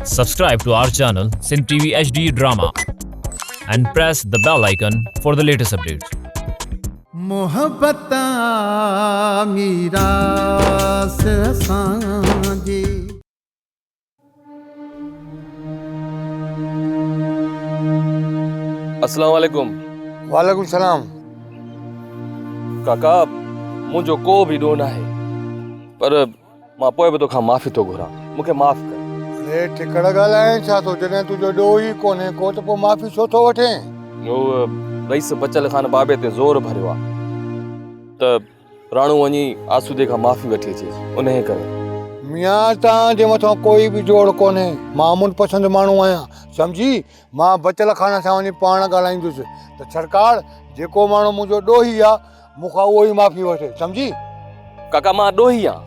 Subscribe to our channel Sindh TV HD Drama and press the bell icon for the latest updates. محبت آ ميراث اسان جي. السلام عليڪم. وعليڪم السلام. ڪاڪا منهنجو ڪو به ڏوهه ناهي پر مان پوء به توکان معافي ٿو گهران مون کي معاف ڪر. اڙي ٺڪڙ ڳالهائين ڇا ٿو جڏهن تنهنجو ڏوهه ئي ڪونهي ڪو ته پوء معافي ڇو ٿو وٺين. رئيس بچل خان بابي تي زور ڀريو آ ته راڻو وڃي آسودي کان معافي وٺي اچي انهيء ڪري. ميان توهان جي مٿان ڪوئي به جوڙ ڪونهي مان امن پسند ماڻهو آهيان سمجهي مان بچل خان سان وڃي پاڻ ڳالهائيندس ته سرڪار جيڪو ماڻهو منهنجو ڏوهي آ مون کان اهو ئي معافي وٺي، سمجهي؟ ڪاڪا مان ڏوهي آهيان،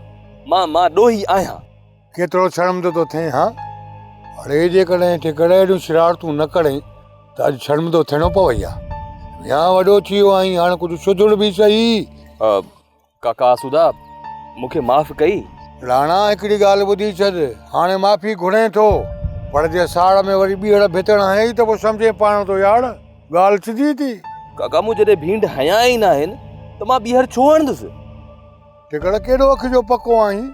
مان مان ڏوهي آهيان. ڪيترو شرمندو ٿو ٿئين هان؟ اڙي جيڪڏهن ٺڪر اهڙيون شرارتون نه ڪرين ته اڄ شرمندو ٿيڻو پوئي ها. ميان وڏو ٿي ويو آهين، هاڻ ڪجهه سڌر به سهي. ڪاڪا آسودا، مون کي معاف ڪئي. راڻا هڪڙي ڳالهه ٻڌي ڇڏ، هاڻي معافي گهرين ٿو، پر جي ساڙ ۾ وري ٻيهر ڀتڻ هنئي ته پوء سمجهين پاڻ ٿو ياڙ. ڳالهه سڌي ٿي. ڪاڪا مون جڏهن ڀينڊ هنيا ئي ناهن ته مان ٻيهر ڇو هڻندس؟ ٽڪڙ ڪيڏو اک جو پڪو آهين،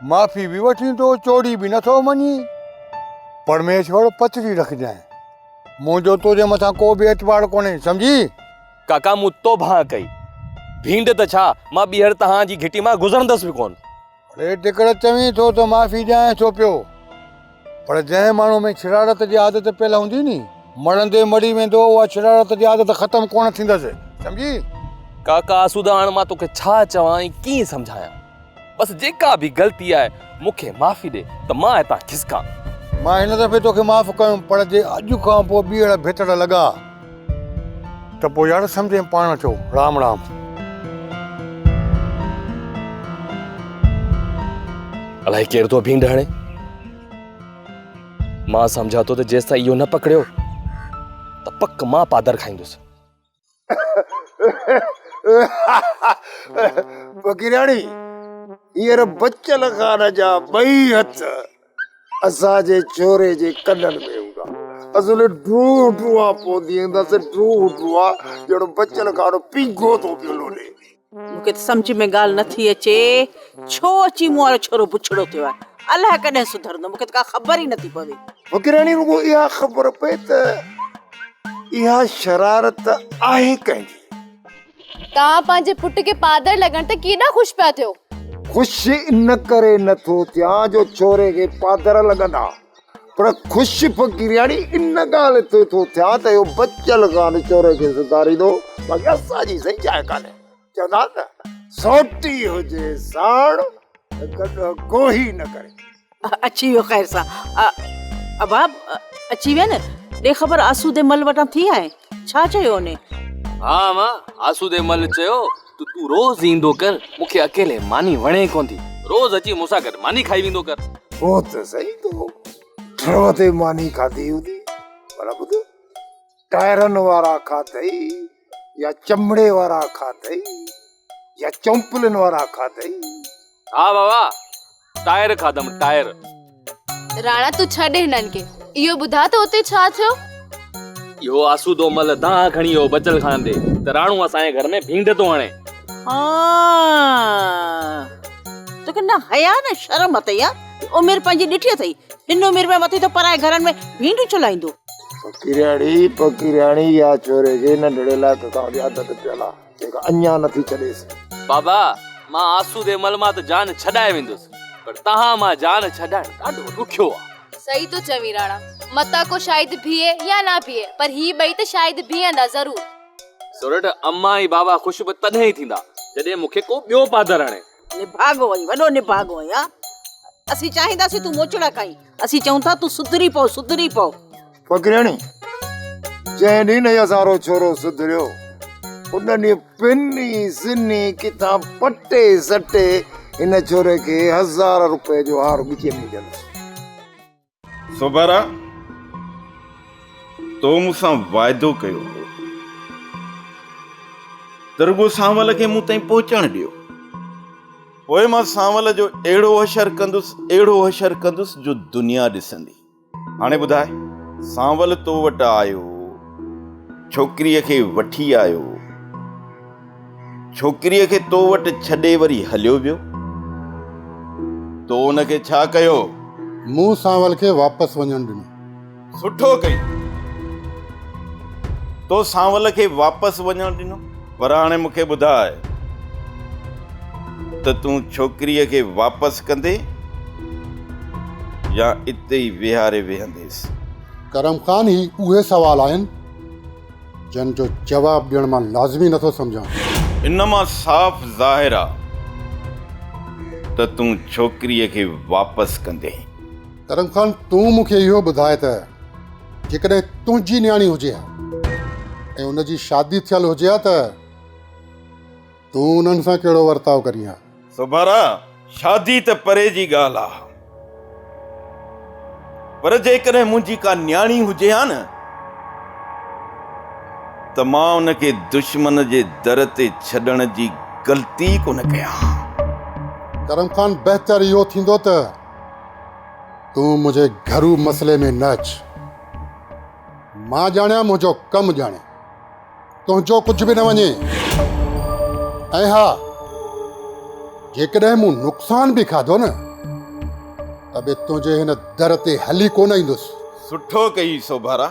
معافي به وٺين ٿو، چوڙي به نٿو مڃين. پرميشور پتري رکجانء، منهنجو تنهنجي مٿان ڪو به اعتبار ڪونهي، سمجهي؟ ڪاڪا مون توبهه ڪئي، ڀينڊ ته ڇا، مان ٻيهر توهان جي گهٽي مان گذرندس به ڪونه. اڙي ٽڪڙ چوين ٿو ته معافي ڏيانء ٿو پيو پر جنهن ماڻهو ۾ شرارت جي عادت پيل هوندي ني مڙندي مڙي ويندو اها شرارت جي عادت ختم ڪونه ٿيندس سمجهي. ڪاڪا آسودا هاڻ مان توکي ڇا چوان ۽ ڪيئن سمجهايان بس جيڪا به غلطي آهي مون کي معافي ڏي ته مان هتان کسڪان. مان هن دفعي توکي معاف ڪيم پر جي اڄ کان پوء ٻيهر ڀتڙ لڳا ته پوء يار سمجهين پاڻ چئو رام رام. الائي ڪير ٿو ڀينڊ هڻي. مان سمجهان ٿو ته جيستائين اهو نه پڪڙيو ته پڪ مان پادر کائيندس. فقيراڻي هينئر بچل خان جا ٻئي هٿ اسان جي ڇوري جي ڪنن ۾ هوندا. اصل ڊوهه ڊوها پوندي هوندس، ڊوهه ڊوها ڄڻ بچل خان پينگهو ٿو پيو لوڏي. مون کي ته سمجهه ۾ ڳالهه نٿي اچي، ڇو اچي مون وارو ڇورو بڇڙو ٿيو آهي. الائي ڪڏهن سڌرندو، مون کي ته ڪا خبر ئي نٿي پوي. فقيراڻي رڳو اها خبر پئي ته اها شرارت آهي ڪنهن جي؟ توهان پنهنجي پٽ کي پادر لڳڻ تي ڪيڏا خوش پيا ٿيو. خوش ان ڪري نه ٿو ٿيان جو ڇوري کي پادر لڳندا پر خوش فقيرياڻي ان ڳالهه تي ٿو ٿيان ته اهو بچل خان ڇوري کي سڌاريندو باقي اسان جي سائين جاء ڪانهي چوندا آهن نه سوٽي هجي ساڻ ته گڏهه گوهي نه ڪري. اچي ويو خير سان. ابا اچي ويا نه ڏي خبر آسودي مل وٽان ٿي آئين ڇا چيو انهي؟ ها امان آسودي مل چيو ته تون روز ايندو ڪر مون کي اڪيلي ماني وڻي ڪونه ٿي روز اچي مون سان گڏ ماني کائي ويندو ڪر. پوء ته سائين تو ڊرو تي ماني کاڌي هوندي ڀلا ٻڌ ٽائرن وارا کاڌئي يا چمڙي وارا کاڌئي يا چونپلين وارا کاڌئي؟ ها بابا ٽائر کاڌم ٽائر. راڻا تون ڇڏ هنن کي اهو ٻڌاء ته اتي ڇا ٿيو؟ اهو آسودو مل دانهن کڻي ويو بچل خان ڏي ته راڻو اسان جي گهر ۾ ڀينڊ ٿو هڻي. ها توکي نه حياء نه شرم اٿئي ها عمر پنهنجي ڏٺي اٿئي هن عمر ۾ مٿي ٿو پرائي گهرن ۾ ڀينڊون چلائيندو. فقيرياڻي فقيرياڻي اها ڇوري کي ننڍڙي لائق کان وٺي عادت پيل آ. جيڪا اڃا نٿي ڇڏيس. بابا، مان آسودي مل مان ته جان ڇڏائي ويندس، پر توهان مان جان ڇڏائڻ ڏاڍو ڏکيو آ. صحيح ٿو چوين راڻا، متان ڪو شاهد بيهي يا نه بيهي، پر هي ٻئي ته شاهد بيهندا ضرور. سورٺ، امان ۽ بابا خوش به تڏهن ئي ٿيندا، جڏهن مون کي ڪو ٻيو پادر هڻي. نڀاڳو آهين، وڏو نڀاڳو آهين ها. اسين چاهينداسين تون موچڙا کائين، اسين چئون ٿا تون سڌري پئو، سڌري پئو. فقيرياڻي، جنهن ڏينهن هي اسان وارو ڇورو سڌريو، ان ڏينهن پني سني ڪٿان پٽي سٽي هن ڇوري کي هزار روپئي جو هار ڳچيء ۾ وجهندس. سوڀارا، تو مون سان واعدو ڪيو هو ته رڳو سانول کي مون تائين پهچڻ ڏيو. پوء مان سانول جو اهڙو حشر ڪندس، اهڙو حشر ڪندس جو دنيا ڏسندي. هاڻي ٻڌاء، سانول تو وٽ آيو، ڇوڪريء کي وٺي آيو، ڇوڪريء کي تو وٽ ڇڏي وري هليو ويو، تو ان کي ڇا ڪيو؟ مون سانول کي واپس وڃڻ ڏنو. سٺو ڪئي، تو سانول کي واپس وڃڻ ڏنو. پر هاڻي مون کي ٻڌاء ته تون ڇوڪريء کي واپس ڪندين يا اتي ئي ويهاري ويهنديس؟ ڪرم خان هي اهي سوال آهن جن جو جواب ڏيڻ مان لازمي نٿو سمجهان. ان مان صاف ظاهر آ ته تون ڇوڪريء کي واپس ڪندين. ڪرم خان تون مون کي اهو ٻڌاء ته جيڪڏهن تنهنجي نياڻي هجي ها ۽ ان جي شادي ٿيل هجي ها ته تون انهن سان ڪهڙو ورتاء ڪرين ها؟ سوڀارا، شادي ته پري جي ڳالهه آ، پر جيڪڏهن منهنجي ڪا نياڻي هجي ها نه ته مان ان کي دشمن جي در تي ڇڏڻ جي غلطي ئي ڪونه ڪيان ها. ڪرم خان، بهتر اهو ٿيندو ته تون منهنجي گهرو مسئلي ۾ نه اچ. مان ڄاڻيان منهنجو ڪم ڄاڻي. تنهنجو ڪجهه به نه وڃي. ۽ ها جيڪڏهن مون نقصان به کاڌو نه ته به تنهنجي هن در تي هلي ڪونه ايندس. سٺو ڪيئي سوڀارا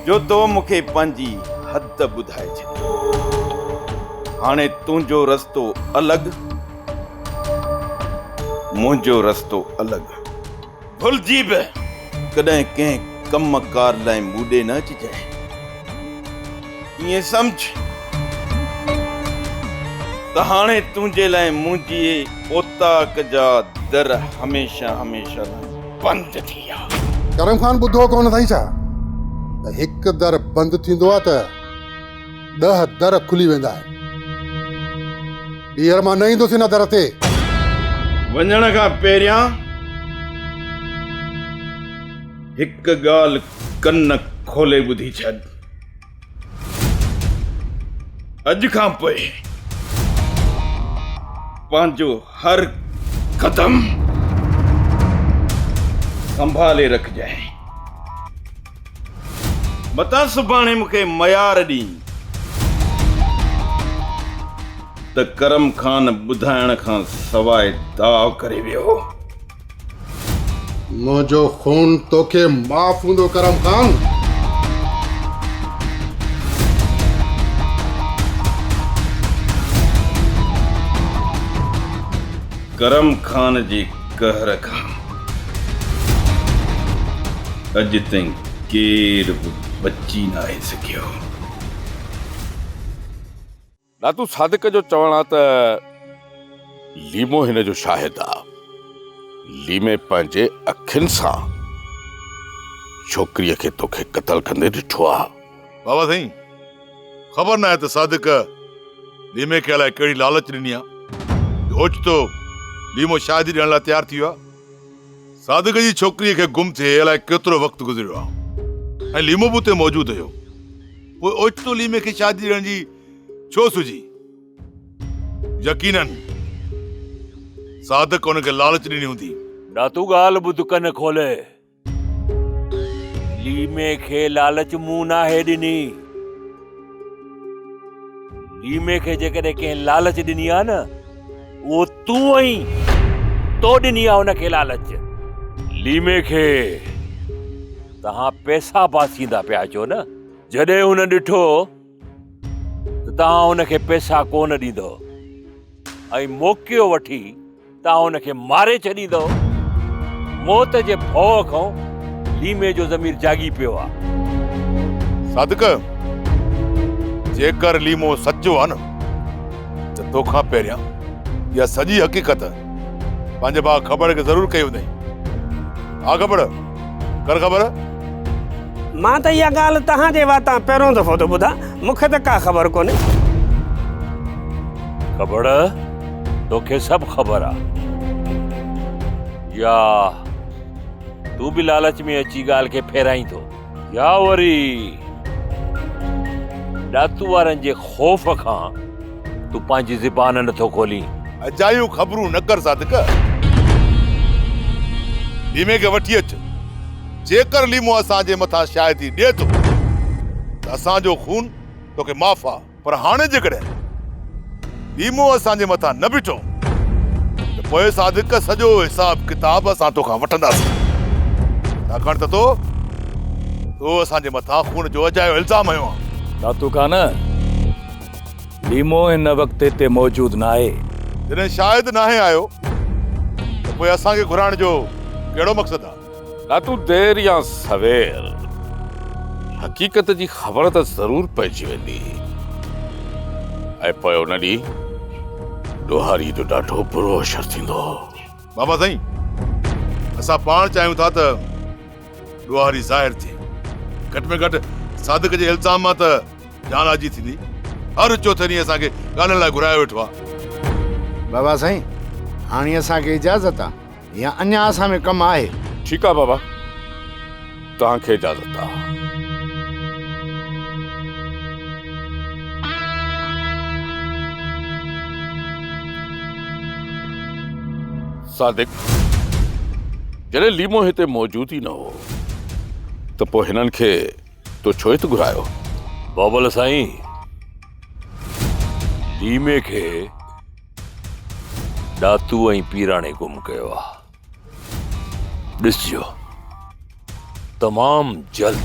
جو تو مون کي پنهنجي حد ٻڌائي ڇڏي. هاڻي تنهنجو رستو الڳ، منهنجو رستو الڳ. ڀلجي به ڪڏهن ڪنهن ڪم ڪار لاء مون ڏي نه اچجانء. ائين سمجهه ته هاڻي تنهنجي لاء منهنجي اوطاق جا در هميشه هميشه لاء بند ٿي ويا. ڪرم خان ٻڌو ڪونه اٿئي ڇا ته هڪ در بند ٿيندو آهي ته ڏهه در کلي ويندا آهن. ٻيهر مان نه ايندس ان در تي. وڃڻ کان پهريان هڪ ڳالهه ڪن کولي ٻڌي ڇڏ. اڄ کان پوء پنهنجو هر قدم سنڀالي رکجانء. متان سڀاڻي مون کي ميار ڏين ته ڪرم خان ٻڌائڻ کان سواء داء ڪري ويو. منهنجو خون توکي معاف هوندو ڪرم خان. ڪرم خان جي قهر کان اڄ تائين ڪير به بچي ناهي سگهيو. ڏاتو صادق جو چوڻ آ ته ليمو هن جو شاهد آ. ليمي پنهنجي اکين سان ڇوڪريء کي توکي قتل ڪندي ڏٺو آ. بابا سائين، خبر ناهي ته صادق ليمي کي الائي ڪهڙي لالچ ڏني آ جو اوچتو ليمو شاهدي ڏيڻ لاء تيار ٿي ويو آ. صادق جي ڇوڪريء کي گم ٿئي الائي ڪيترو وقت گذريو آ ۽ ليمو به اتي موجود هيو. پوء اوچتو ليمي کي شادي ڏيڻ جي ڇو سجهي؟ يقينن صادق ان کي لالچ ڏني هوندي. ڏاتو ڳالهه ٻڌ ڪن کولي. ليمي کي لالچ مون ناهي ڏني. ليمي کي جيڪڏهن ڪنهن لالچ ڏني آ نه اهو تون آهين. تو ڏني آ ان کي لالچ. ليمي کي توهان پئسا باسيندا پيا اچو نه. جڏهن هن ڏٺو ته توهان هن کي پئسا ڪونه ڏيندؤ ۽ موقعو وٺي توهان هن کي ماري ڇڏيندؤ. موت جي ڀؤ کان ليمي جو ضمير جاڳي پيو آ. صادق، جيڪر ليمو سچو آ نه ته توکان پهريان اها سڄي حقيقت پنهنجي ڀاء کٻڙ کي ضرور ڪئي هوندائين. ها کٻڙ، ڪر خبر. مان ته اها ڳالهه توهان جي واتان پهريون دفعو ٿو ٻڌان، مون کي ته ڪا خبر ڪونهي. کٻڙ، توکي سڀ خبر آ. يا تون به لالچ ۾ اچي ڳالهه کي ڦيرائين ٿو. يا وري ڏاتو وارن جي خوف کان تون پنهنجي زبان نٿو کولين. اجايون خبرون نه ڪر صادق. ليمي کي وٺي اچ. جيڪر ليمو اسان جي مٿان شاهدي ڏئي ٿو ته اسان جو خون توکي معاف آ. پر هاڻي جيڪڏهن ليمو اسان جي مٿان نه بيٺو ته پوء صادق سڄو حساب ڪتاب اسان توکان وٺنداسين. ڇاڪاڻ ته تو تو اسان جي مٿان خون جو اجايو الزام هنيو آ. داتو خان، ليمو هن وقت هتي موجود ناهي. جڏهن شاهد ناهي آيو ته پوء اسان کي گهرائڻ جو ڪهڙو مقصد آ؟ داتو دير يا سوير حقيقت جي خبر ته ضرور پئجي ويندي ۽ پوء ان ڏينهن ڏوهاري جو ڏاڍو برو حشر ٿيندو. بابا سائين اسان پاڻ چاهيون ٿا ته ڏوهاري ظاهر ٿئي. گهٽ ۾ گهٽ صادق جي الزام مان ته جان آجي ٿيندي. هر چوٿين ڏينهن اسان کي ڳالهين لاء گهرايو ويٺو آ. بابا سائين هاڻي اسان کي اجازت آ يا اڃا اسان ۾ ڪم آهي؟ ٺيڪ آ بابا توهان کي اجازت آ. صادق جڏهن ليمو هتي موجود ئي نه هو ته پوء هنن کي تو ڇو هت گهرايو؟ بابل سائين ليمي کي ڏاتو ۽ پيراڻي گم ڪيو آ. ڏسجو تمام جلد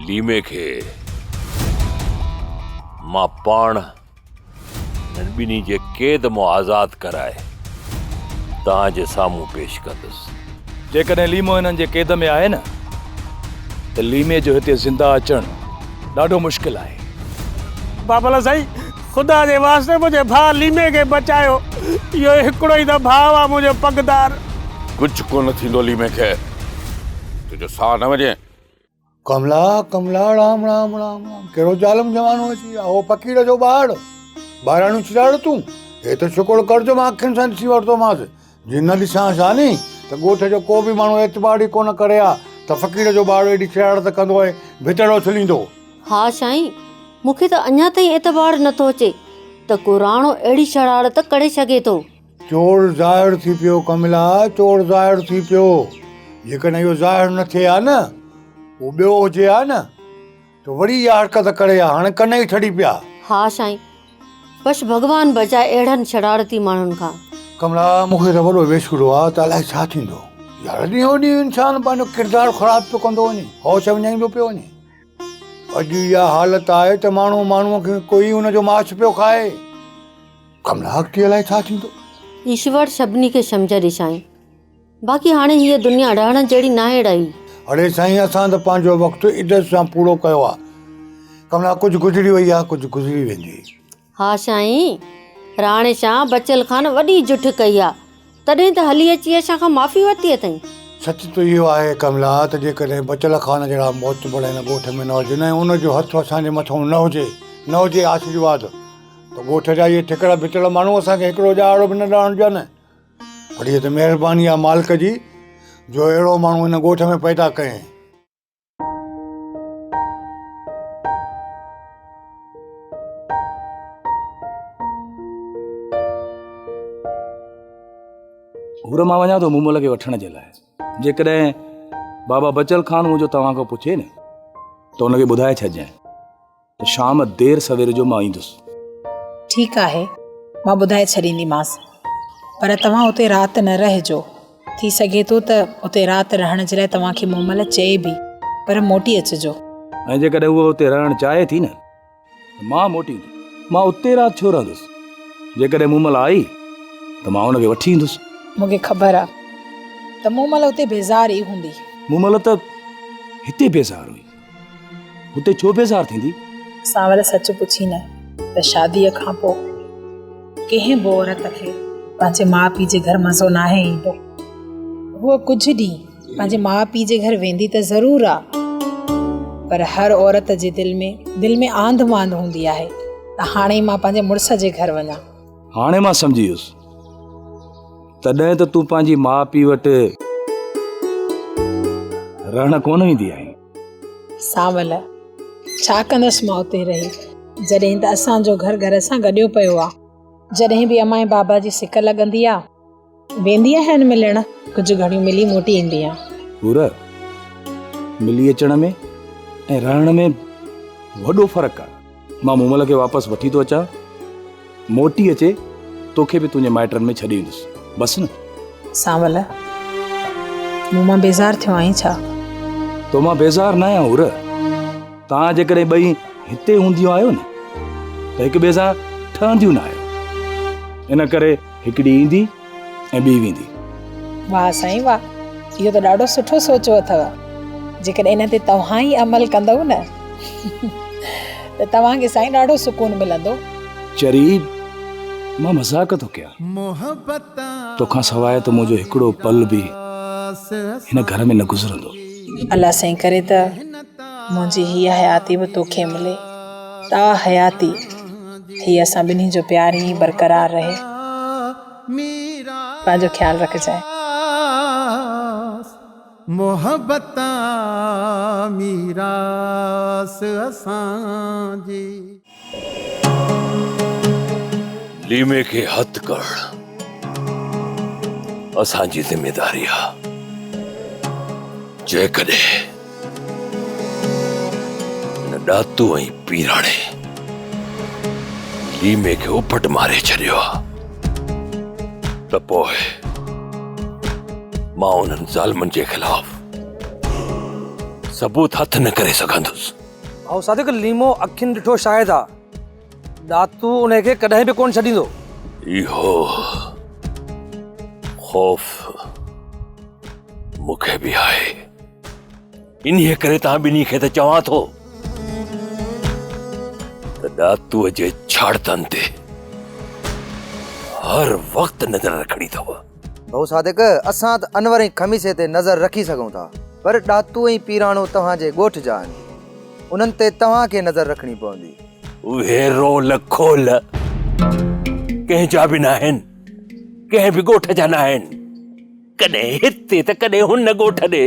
ليمي کي مان پاڻ هنن ٻنهي جي قيد مان آزاد ڪرائي توهان جي سامهون پيش ڪندس. جيڪڏهن ليمو هنن جي قيد ۾ آهي نه ته ليمي جو هتي زنده اچڻ ڏاڍو مشڪل آهي. بابل سائين خدا جي واسطي منهنجي ڀاء ليمي کي بچايو. اهو هڪڙو ئي ته ڀاء آ منهنجو پڳدار. ڪجهه ڪونه ٿيندو ليمي کي. تنهنجو ساهه نه وڃي. ڪملا ڪملا رام رام رام رام ڪهڙو ظالم زمانو اچي ويو آهي. اهو فقير جو ٻار ٻاراڻيون شرارتون هي ته شڪر ڪر جو مان اکين سان ڏسي ورتومانس جي نه ڏسانس ها ني ته ڳوٺ جو ڪو به ماڻهو اعتبار ئي ڪونه ڪري ها ته فقير جو ٻار ايڏي شرارت ڪندو ۽ ڀتڙ اڇليندو. ها سائين مون کي ته اڃا تائين اعتبار نٿو اچي ته ڪو راڻو اهڙي شرارت ڪري سگهي ٿو. چور ظاهر ٿي پيو ڪملا چور ظاهر ٿي پيو جيڪڏهن اهو ظاهر نه ٿئي ها نه اهو ٻيو هجي ها نه ته وري اها حرڪت ڪري ها هاڻي ڪن ئي ٺڙي پيا. ها سائين بس ڀڳوان بچائي اهڙن شرارتي ماڻهن کان. ڪملا مون کي ته وڏو ويسورو آ ته الائي ڇا ٿيندو يار ڏينهون ڏينهن انسان پنهنجو ڪردار خراب پيو ڪندو وڃي هوش وڃائيندو پيو وڃي. اڄ اها حالت آهي ته ماڻهو ماڻهوء کي ڪوئي ان جو ماس پيو کائي. ڪملا اڳتي الائي ڇا ٿيندو. ايشور سڀني کي سمجهه ڏي سائين. باقي هاڻي هيء دنيا رهڻ جهڙي ناهي رهي. اڙي سائين اسان ته پنهنجو وقت عزت سان پورو ڪيو آ. ڪملا ڪجهه گذري وئي آ ڪجهه گذري ويندي. ها سائين راڻي سان بچل خان وڏي جٺ ڪئي آ تڏهن ته هلي اچي اسان کان معافي ورتي اٿئين. سچ ته اهو آهي ڪملا ته جيڪڏهن بچل خان جهڙا معتبر هن ڳوٺ ۾ نه هجن ۽ ان جو هٿ اسان جي مٿئون نه هجي نه هجي آشيرواد ته ڳوٺ جا اهي ٺڪڙ ڀتڙ ماڻهو اسان کي هڪڙو ڄاڙو به نه ڏاڻ ڏين. پر هيء ته مهرباني آهي مالڪ جي جو اهڙو ماڻهو هن ڳوٺ ۾ پيدا ڪيائين. هور مان وڃان ٿو مومل کي وٺڻ جي لاء. جيڪڏهن بابا بچل خان منهنجو توهان کان پڇي نه ته ان کي ٻڌائي ڇڏجانء. ته شام دير سوير جو مان ايندس. ٺيڪ آهي، مان ٻڌائي ڇڏينديمانس. پر توهان اتي رات نه رهجو. ٿي سگهي ٿو ته اتي رات رهڻ جي لاء توهان کي مومل چئي به، پر موٽي اچجو. ۽ جيڪڏهن هوء اتي رهڻ چاهي ٿي نه ته مان موٽي ايندس. مان اتي رات ڇو رهندس؟ جيڪڏهن مومل آئي ته مان ان کي وٺي ايندس. مون کي خبر آ ته مومل اتي بيزار ئي هوندي. مومل ته هتي بيزار هئي. هتي ڇو بيزار ٿيندي؟ سانول سچ پڇين نه ته شاديء کان پوء ڪنهن به عورت کي پنهنجي ماء پيء جي گهر مزو ناهي ايندو. هوء ڪجهه ڏينهن پنهنجي ماء پيء جي گهر ويندي ته ضرور آ پر هر عورت جي دل ۾ دل ۾ آنڌ مانڌ هوندي آهي ته هاڻي مان پنهنجي مڙس جي گهر وڃان. هاڻي مان سمجهي ويس. تڏهن ته تون پنهنجي ماء پيء وٽ رهڻ ڪونه ويندي آهين. سانول، ڇا ڪندس مان اتي رهي، جڏهن ته اسان جو گهر گهر سان گڏيو پيو آ. جڏهن به امان ۽ بابا جي سڪ لڳندي آ، ويندي آهيان ملڻ، ڪجهه گهڙيون ملي موٽي ايندي آهيان. حور، ملي اچڻ ۾ ۽ رهڻ ۾ وڏو فرق آ. مان مومل کي واپس وٺي ٿو اچان، موٽي اچي توکي به تنهنجي مائٽن ۾ ڇڏي ايندس، بس نه؟ سانول، مون مان بيزار ٿيو آهين ڇا؟ تو مان بيزار نه آهيان حور، توهان جيڪڏهن ٻئي هتي هونديون آهيو نه ته هڪ ٻئي سان ٺهنديون نه آهيو، ان ڪري هڪڙي ايندي ۽ ٻي ويندي. واهه سائين واهه، اهو ته ڏاڍو سٺو سوچيو اٿو. جيڪڏهن ان تي توهان ئي عمل ڪندؤ نه ته توهان کي سائين ڏاڍو سڪون ملندو. چري، مان مذاق ٿو ڪيان. توکان سواء ته منهنجو هڪڙو پل به هن گهر ۾ نه گذرندو. الله سائين ڪري ته منهنجي هيء حياتي به توکي ملي. تا حياتي هي اسان ٻنهي جو پيار ائين ئي برقرار رهي. پنهنجو خيال رکجانء. محبت ميراث اسان جي. ليمي کي هٿ ڪرڻ اسان جي ذميداري آ. جيڪڏهن هن ڏاتو ۽ پيراڻي ليمي کي اڦٽ ماري ڇڏيو آ ته پوء مان انهن ظالمن جي خلاف ثبوت هٿ نه ڪري سگهندس. ڀائو صادق ليمو اکين ڏٺو شاهد آ. ڏاتو انهي کي ڪڏهن به ڪونه ڇڏيندو. اهو خوف مون کي به آهي. انهيء ڪري توهان ٻنهي کي ته چوان ٿو ته ڏاتوء جي ڇاڙتن تي هر وقت نظر رکڻي اٿو. ڀائو صادق، اسان ته انور ۽ خميسي تي نظر رکي سگهون ٿا، پر ڏاتو ۽ پيراڻو توهان جي ڳوٺ جا آهن. انهن تي توهان کي نظر رکڻي پوندي. اهي رول کول ڪنهن جا به ناهن، ڪنهن به ڳوٺ جا ناهن. ڪڏهن هتي ته ڪڏهن هن ڳوٺ ڏي.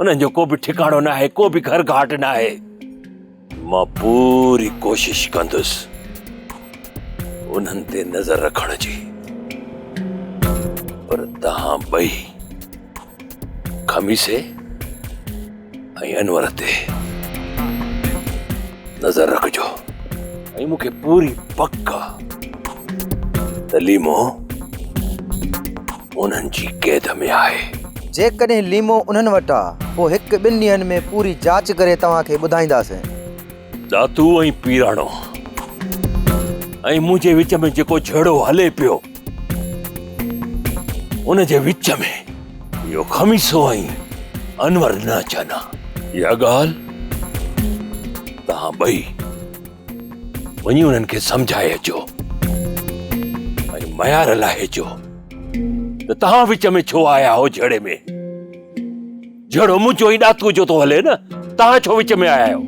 انهن جو ڪو به ٺڪاڻو ناهي، ڪو به گهر گهاٽ ناهي. مان پوري ڪوشش ڪندس انهن تي نظر رکڻ جي، پر توهان ٻئي خميسي ۽ انور تي نظر رکجو ۽ مون کي پوري پڪ آ ته ليمو انهن جي قيد ۾ آهي. جيڪڏهن ليمو انهن وٽ آ، پوء هڪ ٻن ڏينهن ۾ پوري جاچ ڪري توهان کي ٻڌائينداسين. ڏاتو ۽ پيراڻو ۽ منهنجي وچ ۾ جيڪو جهيڙو هلي پيو، ان جي وچ ۾ اهو خميسو ۽ انور نه اچن ها. اها ڳالهه توهان ٻئي وڃي انهن کي سمجهائي اچو ۽ ميار لاهي اچو ته توهان وچ ۾ ڇو آيا هو جهيڙي ۾. جهيڙو منهنجو ۽ ڏاتوء جو ٿو هلي نه، توهان ڇو وچ ۾ آيا آهيو؟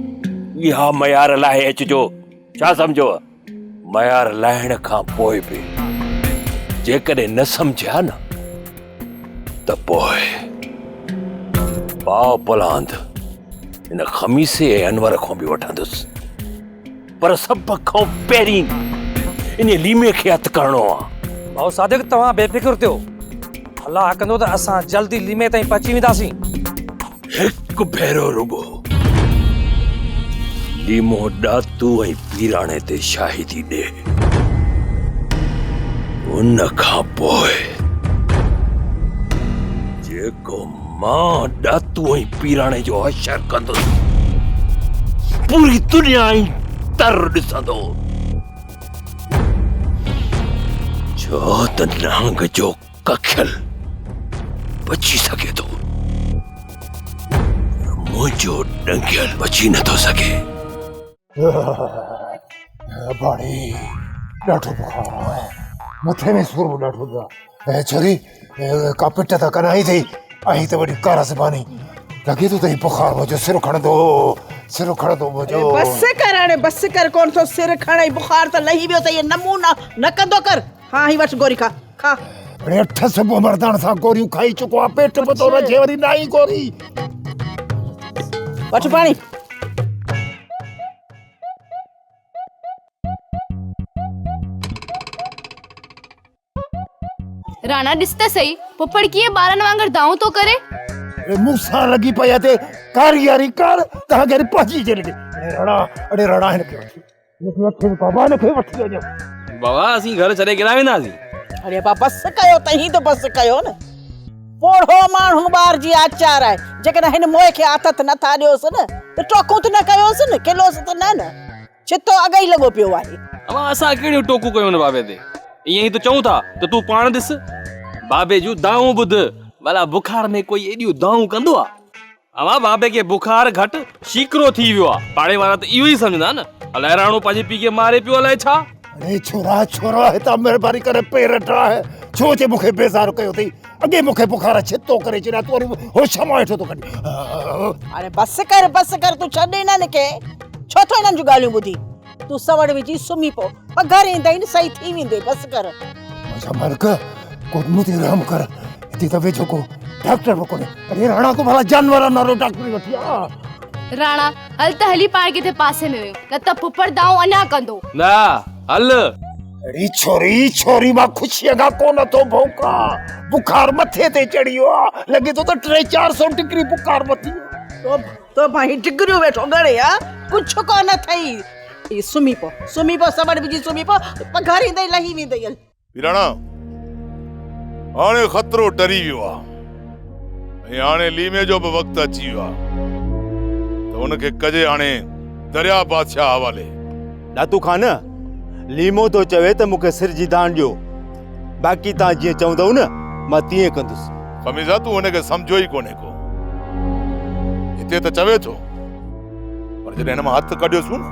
اها ميار لاهي اچجو. ڇا سمجهو؟ ميار لاهڻ کان پوء به جيڪڏهن نه سمجهيا نه ته پوء پاء پلاند هن خميسي ۽ انور کان به وٺندس، پر سڀ کان پهرين انهي ليمي کي هٿ ڪرڻو آ. ڀائو صادق توهان بي فڪر ٿيو، الله ڪندو ته اسان جلد ئي ليمي تائين پهچي وينداسين. هڪ ڀيرو رڳو ليمو ڏاتو ۽ پيراڻي تي شاهدي ڏي، ان کان پوء جيڪو مان ڏاتو ۽ پيراڻي جو حشر ڪندس، پوري دنيا ۽ تر ڏسندو. ڇو ته نانگ جو ڪکيل بچي سگهي ٿو، پر منهنجو ڏنگيل بچي نٿو سگهي. اباڻي ڏاڍو بخار آ، مٿي ۾ سور به ڏاڍو پيو آ. ڇوري ڪا پٽ ته ڪنائي اٿئي، آهين ته وڏي ڪارا زباني. لڳي ٿو ته هي بخار منهنجو سر کڻندو، سر کڻندو منهنجو. بس ڪر هاڻي بس ڪر، ڪونه ٿو سر کڻئي، بخار ته لهي ويو اٿئي، نمونا نه ڪندو ڪر. ها هي وٺ گوري کا کا. اڙي اٺ صبح مردان سان گوريون کائي چڪو آ، پيٽ به ٿو رجي وري نائين گوري. وٺ پاڻي. راڻا ڏس ته سهي پڦڙ ڪيئن ٻارن وانگر دانهون ٿو ڪري. اڙي مون سان لڳي پئي آ تي ڪاري ياري ڪار تهان کي وري پنهنجي جي لڳي. اڙي رڙا اڙي رڙا هن کي وٺي هن کي وٺي بابا هن کي وٺي وڃو. بابا اسين گهر ڇڏي ڪيڏانهن وينداسين؟ اڙي ابا بس ڪيو تهين ته بس ڪيو نه. پوڙهو ماڻهو ٻار جي آچار آهي. جيڪڏهن هن موئي کي آٿت نه ٿا ڏيوس نه ته ٽوڪون ته نه ڪيوس نه کلوس ته نه نه. ڇتو اڳ ئي لڳو پيو آهي. امان اسان ڪهڙيون ٽوڪون ڪيون آهن بابي تي. ائين ئي ته چئون ٿا ته تون پاڻ ڏس. بابي جون دانهون ٻڌ. ڀلا بخار ۾ ڪوئي ايڏيون دانهون ڪندو آ. امان بابي کي بخار گهٽ شيڪرو ٿي ويو آ. پاڙي وارا ته اهو ئي سمجهندا نه. الائي راڻو پنهنجي پيء کي ماري پيو الائي ڇا. اڙي ڇورا ڇورا هتان مهرباني ڪري پير ڊاهه. ڇو اچي مون کي بيزار ڪيو اٿئي. اڳي مون کي بخار ڇتو ڪري ڇڏيا تون وري هوش مان هيٺو ٿو ڪڍين. اڙي بس ڪر بس ڪر تون ڇڏ انهن کي. ڇو ٿو انهن جون ڳالهيون ٻڌين. تون سوڙ وجهي سمهي پو. پگهر ايندئي نه صحيح ٿي ويندين بس ڪر. منهنجا مالڪ ڪو مون تي رحم ڪر. هتي ته ويجهو ڪو ڊاڪٽر به ڪونهي. اڙي راڻا ڪو ڀلا جانورن وارو ڊاڪٽر ئي وٺي آ. راڻا هل ته هلي پاڻ ڪٿي پاسي ۾ ويهون نه ته ڦڦڙ دانهون اڃا ڪندو. نه هل. اڙي ڇوري ڇوري مان خوشيء کان ڪونه ٿو ڀونڪان. بخار مٿي تي چڙهي ويو آ. لڳي ٿو ته ٽي چار سو ڊگري بخار مٿي. تو ڀائي ڊگريون ويٺو ڳڻي ها ڪجهه ڪونه اٿئي. اي سمهي پو سمهي پو سوڙ وجهي سمهي پو پگهر ايندئي لهي ويندئي هل. پيراڻا هاڻي خطرو ٽري ويو آ ۽ هاڻي ليمي جو به وقت اچي ويو آ ته ان کي ڪجي هاڻي درياء بادشاهه حوالي. ڏاتو خان، ليمو ٿو چوي ته مون کي سر جي دان ڏيو، باقي توهان جيئن چوندؤ نه، مان تيئن ڪندس. خميسا، تون هن کي سمجهيو ئي ڪونهي ڪو. هتي ته چوي ٿو، پر جڏهن هن مان هٿ ڪڍيوسون نه،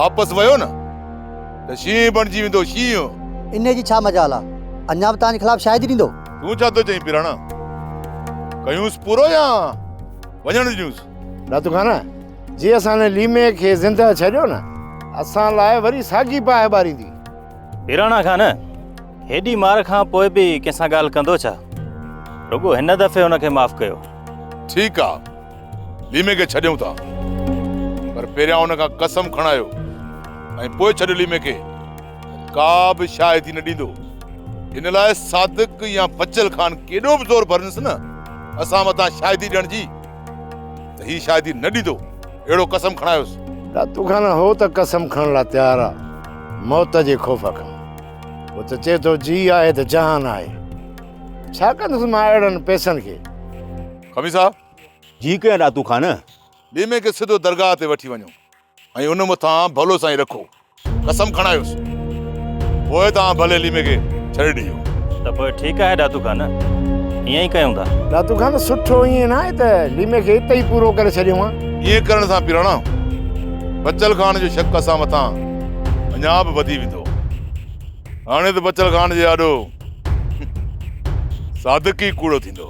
واپس ويو نه ته شينهن بڻجي ويندو، شينهن. انهيء جي ڇا مجال آ، اڃا به توهان جي خلاف شاهدي ڏيندو؟ تون ڇا ٿو چئين پيراڻا؟ ڪيونس پورو يا وڃڻ ڏجونس؟ ڏاتو خان، جي اسان هن ليمي کي زندهه ڇڏيو نه، اسان لاء وري ساڳي باهه ٻاريندي. پيراڻا خان، هيڏي مار کان پوء به ڪنهن سان ڳالهه ڪندو ڇا؟ رڳو هن دفعي هن کي معاف ڪيو. ٺيڪ آ، ليمي کي ڇڏيون ٿا، پر پهريان هن کان قسم کڻايو ۽ پوء ڇڏيو ليمي کي ته ڪا به شاهدي نه ڏيندو. ان لاء صادق يا بچل خان ڪيڏو به زور ڀرنس نه، اسان مٿان شاهدي ڏيڻ جي، ته هي شاهدي نه ڏيندو، اهڙو قسم کڻايوس. ڏاتو خان هو ته قسم کڻڻ لاء تيار آ، موت جي خوف کان. هو ته چئي ٿو جي آهي ته جهان آهي. ڇا ڪندس مان اهڙن پئسن کي. خميسا! جي ڪيان ڏاتو خان. ليمي کي سڌو درگاهه تي وٺي وڃو ۽ ان مٿان ڀلو سائين رکو. قسم کڻايوس پوء توهان ڀلي ليمي کي ڇڏي ڏجو. ته پوء ٺيڪ آهي ڏاتو خان، ائين ئي ڪيون ٿا. ڏاتو خان، سٺو ائين ناهي ته ليمي کي اتي ئي پورو ڪري ڇڏيون ها. ائين ڪرڻ سان پيراڻا بچل خان جو شڪ اسان مٿان اڃا به وڌي ويندو. هاڻي ته بچل خان جي آڏو صادق ئي ڪوڙو ٿيندو.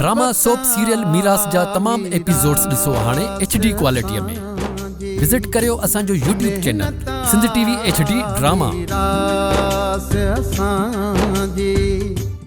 ڊراما سوپ سيريل ميراث جا تمام ايپيسوڊز ڏسو هاڻي ايڇ ڊي ڪوالٽي ۾ وزٽ ڪريو اسان جو YouTube channel Sindh T V H D drama. ميراث اسان جي.